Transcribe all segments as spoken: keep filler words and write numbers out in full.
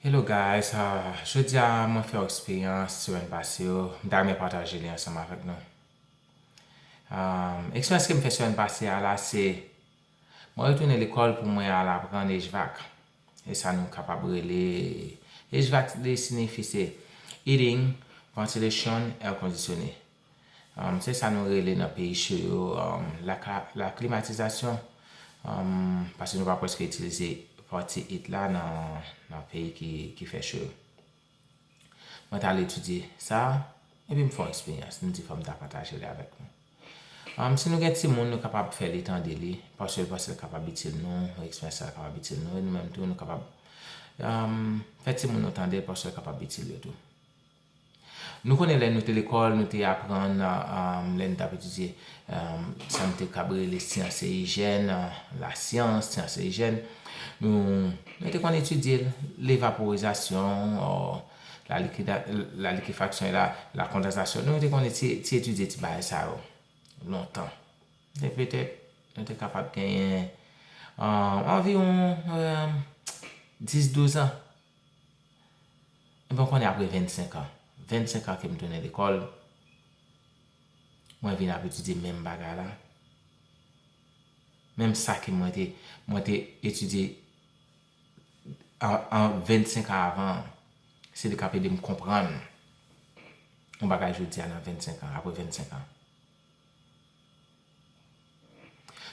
Hello guys, uh, jodi a mwen fè yon eksperyans semèn pase yo, m ta renmen pataje li ansanm avèk nou. Um, eksperyans ke m fè semèn pase a la se, mwen retounen lekòl pou mwen al aprann HVAC. E sa nou kapab rele HVAC li siyifi se heating, ventilation, air conditioning. Um, se sa nou rele nan peyi cho yo, um, la, la klimatizasyon, um, paske nou pa prèske itilize pati heat la nan, nan peyi ki, ki fè cho yo. Mwen t al etidye sa, epi m fè yon eksperyans, m di fò m ta pataje li avèk nou. Um, si nou gen timoun, nou kapab fè li tande li, paske l panse l kapab itil nou, eksperyans sa kapab itil nou, e nou menm tou, nou kapab um, fè timoun nou tande l, paske l kapab itil yo tou. Nou konnen lè nou te lekòl, nou te aprann, um, lè nou t ap etidye, um, sa nou te kab rele syans e ijèn, uh, lasyans, syans e ijèn. Nou, nou te konn etidye l, levaporizasyon, uh, la likida-, la likefaksyon e la, la kondansasyon. Nou te konn eti-, ti etidye ti bagay sa yo lontan. Se petèt, nou te kapab genyen, um, anviwon, um, dis, douz an. Ebyen, kounye a apre vennsenk an, vennsenk an ke m tounen lekòl, mwen vin ap etidye menm bagay la. Menm sa ke mwen te, mwen te etidye an, an vennsenk an avan, se li k ap ede m konprann yon bagay jodi a nan vennsenk an, apre vennsenk an.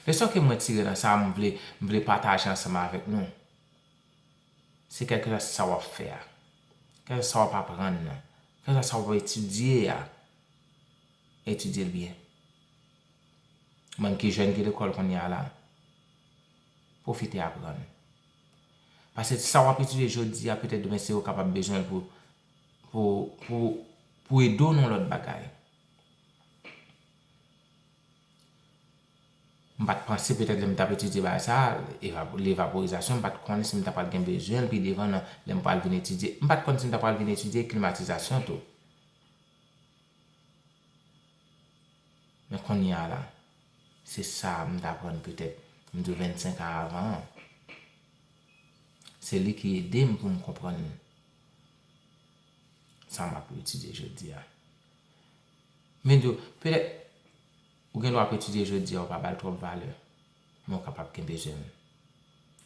Leson ke mwen tire nan sa, m vle, m vle pataje ansanm avèk nou. Se kèlkeswa sa w ap fè a, kèlkeswa sa w ap aprann nan, kèlkeswa sa w ap etidye a, etidye l byen. Ou menm ki jèn ki lekòl kounye a la, pwofite aprann. Paske sa w ap etidye jodi a, petèt demen se ou kapab bezwen l pou, pou, pou, pou ede w nan lòt bagay. M pa t panse petèt lè m t ap etidye bagay sa, eva-, levaporizasyon, m pa t konnen si m ta pral gen bezwen l pi devan nan lè m pral vin etidye. M pa t konn si m ta pral vin etidye klimatizasyon tou. Men kounye a la, se sa m t aprann petèt, m di w vennsenk an avan an. Se li ki ede m pou m konprann sa m ap etidye jodi a. Men di w, petèt, ou gen dwa ap etidye jodi a, ou pa ba l twòp valè, men ou kapab gen bezwen l.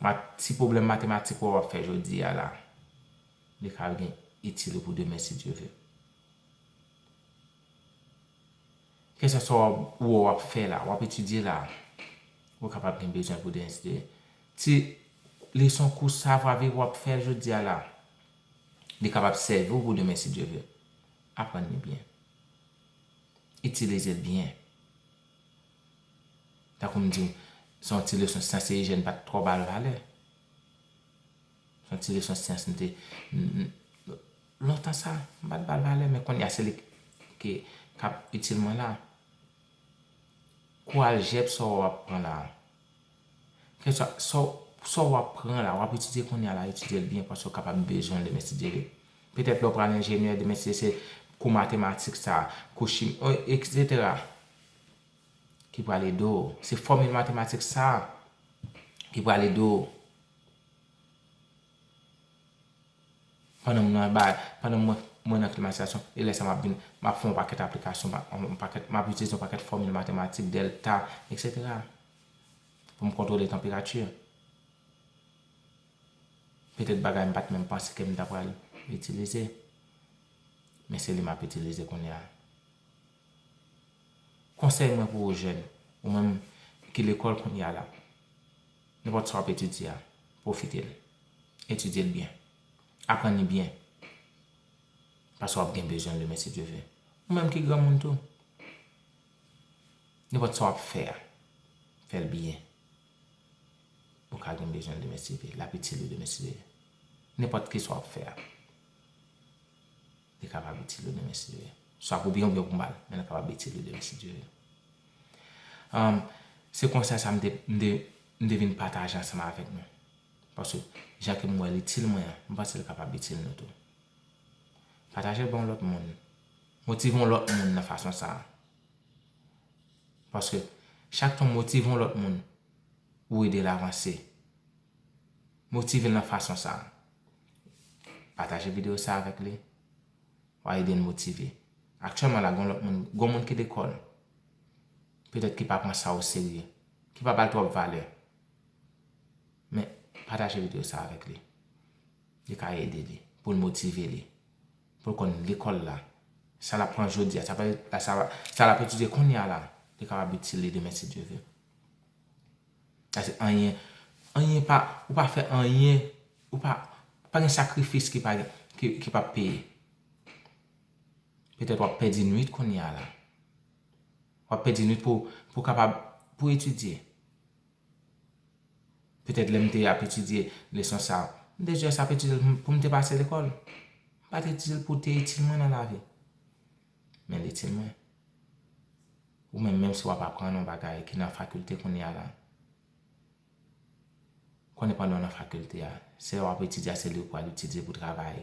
Ma-, ti pwoblèm matematik w ap fè jodi a la, li ka gen itil ou pou demen si Dye vle. Kèlkeswa w ap fè la, w ap etidye la, ou kapab gen bezwen pou demen si Dye vle. Ti leson kou savwa viv w ap fè jodi a la, li kapab sèvi w pou demen si Dye vle. Aprann li byen. Itilize l byen. Tankou m di w, se yon ti leson syans e ijèn, m pa t twò ba l valè. Se yon ti leson syans m te, m, m, lontan sa, m pa t ba l valè, men kounye a se li ki, k ap itil mwen la. Kou aljèb sa w ap pran la. Kèlkeswa sa w, sa w ap pran la, w ap etidye kounye a la, etidye l byen paske w kapab bezwen l demen si Dye vle. Petèt lè w pral enjenyè demen si se kou matematik sa, kou chimi, etsetera ki pral ede w. Se fòmil matematik sa ki pral ede w. Pandan m nan ba, pandan mwen, mwen nan klimatizasyon, e lè sa m ap vin, m ap fè yon pakèt aplikasyon, m ap, yon pakèt, m ap itilize yon pakèt fòmil matematik, dèlta, etsetera, pou m kontwole tanperati. Petèt bagay m pa t menm panse ke m ta pral itilize, men se li m ap itilize kounye a. Konsèy mwen pou ou jèn, ou menm ki lekòl kounye a la, nenpòt sa w ap etidye a, pwofite l. Etidye l byen. Aprann li byen. Paske w ap gen bezwen l demen si Dye vle. Ou menm ki granmoun tou, nenpòt sa w ap fè a, fè l byen. Ou ka gen bezwen l demen si Dye vle. L ap itil ou demen si Dye vle. Nenpòt ki sa w ap fè a, li kapab itil ou demen si Dye vle. Swa pou byen oubyen pou mal, men li kapab itil ou demen si Dye vle. Um, se konsèy sa m te, m te, m te vin pataje ansanm avèk nou. Paske jan ke m wè l itil mwen an, m panse l kapab itil nou tou. Pataje l ba yon lòt moun. Motive yon lòt moun nan fason sa a. Paske chak tan w motive yon lòt moun, ou ede l avanse. Motive l nan fason sa a. Pataje videyo sa avèk li. W a ede n motive. Aktyèlman la, gon lòt moun, gon moun ki lekòl. Petèt ki pa pran sa o serye, ki pa ba l twòp valè. Men, pataje videyo sa avèk li. Li ka ede li, pou l motive li, pou l konn lekòl la. Sa l ap pran jodi a, sa pa, sa, sa l ap etidye kounye a la, li kapab itil li demen si Dye vle. Paske anyen, anyen pa, ou pa fè anyen, ou pa, pa gen sakrifis ki pa, ki, ki p ap peye. Petèt w ap pèdi nwit kounye a la. W ap pèdi nwit pou, pou kapab, pou etidye. Petèt lè m te ap etidye leson sa, m te just ap etidye l pou m te pase lekòl. M pa t etidye l pou te itil mwen nan lavi. Men l itil mwen. Ou menm, menm si w ap aprann yon bagay ki nan fakilte kounye a la, konnen pandan w nan fakilte a, se lè w ap etidye a, se li w pral itilize pou travay.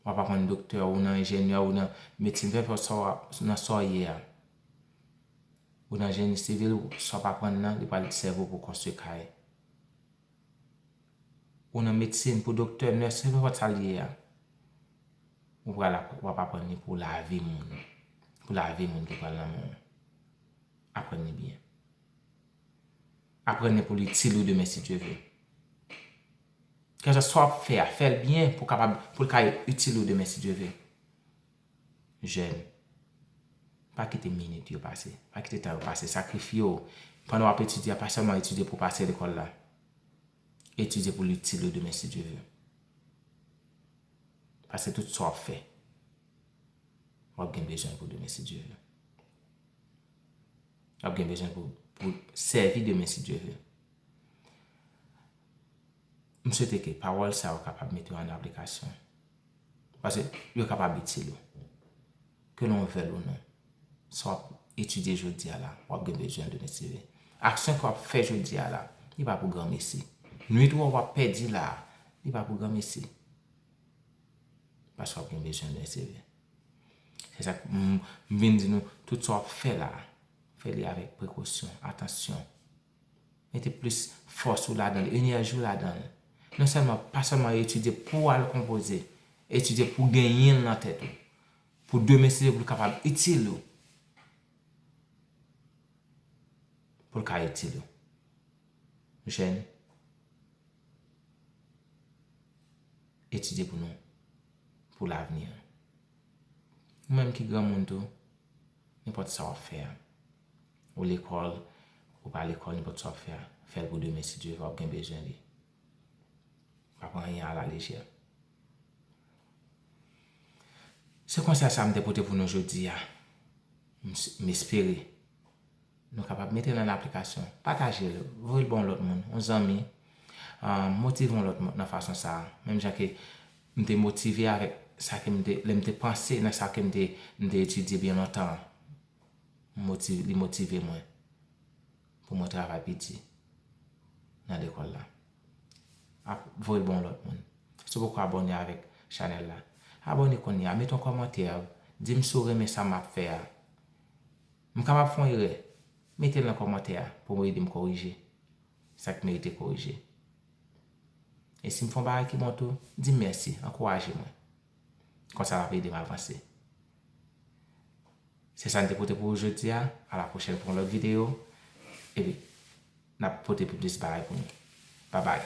W ap aprann doktè, ou nan enjenyè, ou nan medsin, peu importe sa w ap, nan sa w ye a. Ou nan jeni sivil, sa w ap aprann nan, li pral sèvi w pou konstwi kay. Ou nan medsin, pou doktè, nès, peu importe sa l ye a. Ou pral ap, w ap aprann li pou lavi moun. Pou lavi moun ki pral nan men w. Aprann li byen. Aprann li pou l itil ou demen si Dye vle. Kèlkeswa sa w ap fè a, fè l byen pou kapab, pou l ka itil ou demen si Dye vle. Jèn, pa kite minit yo pase, pa kite tan yo pase, sakrifye w. Pandan w ap etidye a, pa sèlman etidye pou w pase lekòl la. Etidye pou l itil ou demen si Dye vle. Paske tout sa w ap fè, w ap gen bezwen pou demen si Dye vle. W ap gen bezwen pou, pou sèvi demen si Dye vle. M swete ke pawòl sa yo kapab mete yo an aplikasyon. Paske yo kapab itil ou. Ke l on vèl ou non, sa w ap etidye jodi a la, w ap gen bezwen demen si Dye vle. Aksyon ke w ap fè jodi a la, li pa pou granmesi. Nwit ou w ap pèdi la, li pa pou granmesi. Paske w ap gen bezwen demen si Dye vle. Se sa k, m, m vin di nou, tout sa w ap fè la, fè li avèk prekosyon, atansyon. Mete plis fòs ou ladan l, enèji w ladan l. Non sèlman, pa sèlman etidye pou w al konpoze, etidye pou w genyen l nan tèt ou. Pou demen, si Dye vle, pou l kapab itil ou. Pou l ka itil ou. Jèn, etidye pou nou, pou lavni an. Ou menm ki granmoun tou, nenpòt sa w ap fè a. Ou lekòl, ou pa lekòl, nenpòt sa w ap fè a, fè l pou demen, si Dye vle, w ap gen bezwen li. Pa pran anyen alalejè. Se konsèy sa m te pote pou nou jodi a. M, m espere nou kapab mete l an aplikasyon. Pataje l, voye l ba yon lòt moun, yon zanmi. Ah, motive yon lòt moun nan fason sa a. Menm jan ke m te motive avèk sa ke m te, lè m te panse nan sa ke m te, m te etidye byen lontan an. Motiv-, li motive mwen pou mwen travay pi di nan lekòl la. Ap voye l ba yon lòt moun. Si w poko abòne avèk chanèl la, abòne kounye a, mete yon kòmantè, di m si w renmen sa m ap fè a. M kapab fè yon erè, mete l nan kòmantè a pou w ede m korije sa k merite korije. E si m fè yon bagay ki bon tou, di m mèsi, ankouraje mwen. Konsa l ap ede m avanse. Se sa n te pote pou ou jodi a. A la pwochèn pou yon lòt videyo. Epi, n ap pote pi plis bagay pou nou. Babay.